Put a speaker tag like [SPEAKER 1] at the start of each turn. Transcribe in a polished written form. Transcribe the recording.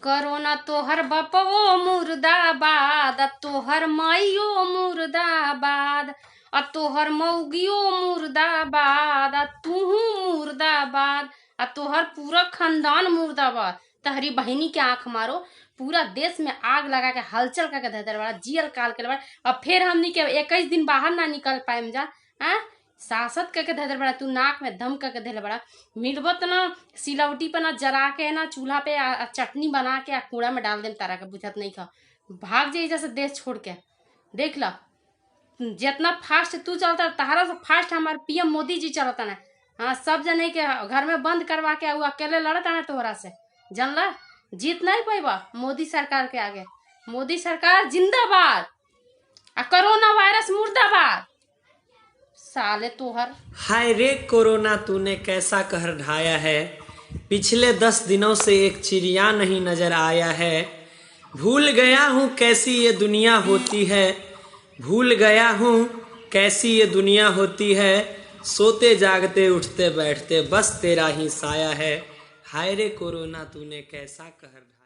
[SPEAKER 1] Corona तोहर बपवो मुर्दाबाद, आ तोहर माइयो मुर्दाबाद, आ तोहर मौगियो मुर्दाबाद, आ तुहू मुर्दाबाद, आ तोहर पूरा खानदान मुर्दाबाद। तहरी बहिनी के आंख मारो, पूरा देश में आग लगा के हलचल करके धर बड़ा जियल काल के बड़ा। और फिर हमनी के 21 दिन बाहर ना निकल पाएम जा। आ सासत करके धर बड़ा, तू नाक में दम करके धर बड़ा। मिलबत ना सिलौटी पर ना जला के ना चूल्हा पे आ चटनी बना के आ कूड़ा में डाल देम तारा के, बुझत नहीं खा। भाग जाई जैसे देश छोड़ के। देख ला जितना फास्ट तू चलता तहारा से फास्ट हमारे पीएम मोदी जी चलता ना। हाँ, सब जने के घर में बंद करवा के उ अकेले लड़ता ना तोहरा से। जानला जीत नहीं पैबा मोदी सरकार के आगे। मोदी सरकार जिंदाबाद आ कोरोना वायरस मुर्दाबाद। साले तोहर
[SPEAKER 2] हाय रे कोरोना, तूने कैसा कहर ढाया है। पिछले 10 दिनों से एक चिड़िया नहीं नजर आया है। भूल गया हूँ कैसी ये दुनिया होती है, भूल गया हूँ कैसी ये दुनिया होती है। सोते जागते उठते बैठते बस तेरा ही साया है। हाय रे कोरोना, तूने कैसा कहर ढाया।